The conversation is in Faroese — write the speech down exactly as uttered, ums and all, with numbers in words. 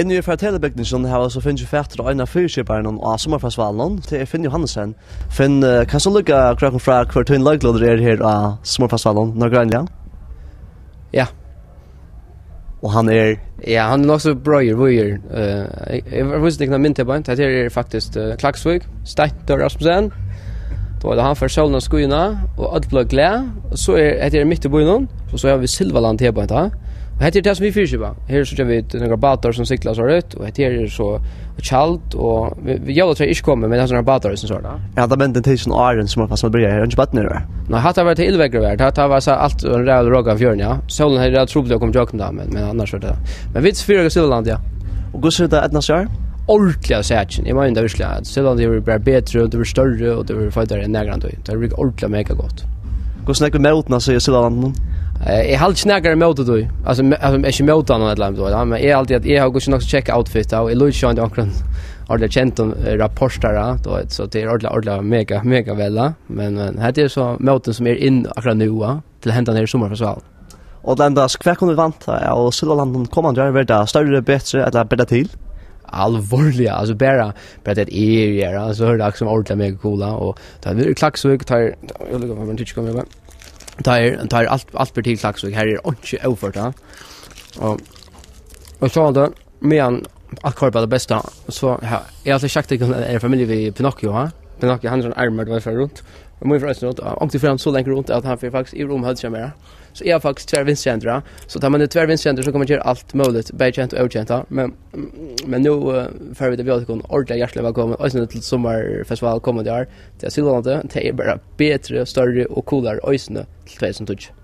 Inni í Fartelebygdini hava vit so fingið fatur á ein av fyriskiparunum á summarfestivalinum, tað er Finn Johannesen. Finn, eh, kanst tú líka greiða okkum frá, hvør tín leiklutur er her á summarfestivalinum, nágreiniliga? Ja. Og hann er? Ja, hann er nokk so breiður, víður. Eh, eg, eg vísi tykkum ein mynd her beint. Hetta her er faktiskt, eh, Klaksvík, Steindur Rasmussen. Tá er tað hann fær sólina at skína, og øll blíva glað. Og so er, hetta er mitt í býnum, og so hava vit Silvaland her beint, ha. Og hetta er tað sum vit fyriskipa. Her síggja vit nakrar bátar sum sigla so røtt, og hetta her er so tjald, og vit, vit jólatræ er ikki komið, men tað er sovorðnar bátar sum sovorðnar. Ja, tað mendi tað sum áðrenn sum man fast byrja her, ikki barnir var. Nei, hatta var til illveðrið var. Tað, tað var so alt ein ræðuligur roka í fjøruni, ja. Sólin hevði rætt trupult at koma ígjøgnum tað, men, men annars var tað. Men vit fara til Silvaland, ja. Og hvussu er tað eydnast í ár? Ordiliga sækin. Eg meini tað veruliga. Silvaland er bara betri, og tað er størri, og tað er feitari enn nakrantíð. Tað er ordiliga mega gott. Hvussu nógv mótmæla sigur Silvalandinum? Eh, eg haldi ikki nakar er móti tí. Altso, me-, altso, eg eri ikki móti honum ella, tú veit, ja, men eg haldi at eg havi gott nokk so kekka outfit, og eg líki ikki onkrum ordiliga kendum, eh, rapportara, tú veit, so tað er ordiliga, ordiliga mega, mega væl, ja. Men, men hetta er so mótin sum er inn akkurát nú, ja, til hendan her summarfestival. Og til endast, hvat kunnu vit vænta av Silvalandinum komandi ár? Verður tað størri, betri, ella ber tað til? Álvarsliga, altso bara, bara tað er, ja, so er tað akkurát sum ordiliga mega cool, ja, og tað er Klaksvík, tað er, eg lukka meg, men tykir koma, tað er, tað er alt, alt ber til Klaksvík, her er einki óført, ja. Og, og so er tað, meðan alt koyrir bara tað besta, so, ja, eg havi altíð sagt, at eg er familju við Pinocchio, ha? Pinocchio, hann er sovorðin armur, tú veit, fer runt. Og mín fer eisini runt, og onkuntíð fer hann so langt runt, at hann fer faktiskt yvir um høvdið á mær. So eg havi faktiskt tvær vinstru hendur, ha? So tá man hevur tvær vinstru hendur, so kann man gera alt møguligt, bæði kent og ókent, ha? Men, men nú, eh, fara vit at bjóða tykkum ordiliga hjartaliga vælkomin, eisini til summarfestival komandi ár. Tað er Silvalandið, tað er bara betri, størri og coolari eisini til tvey túsund og tíggju.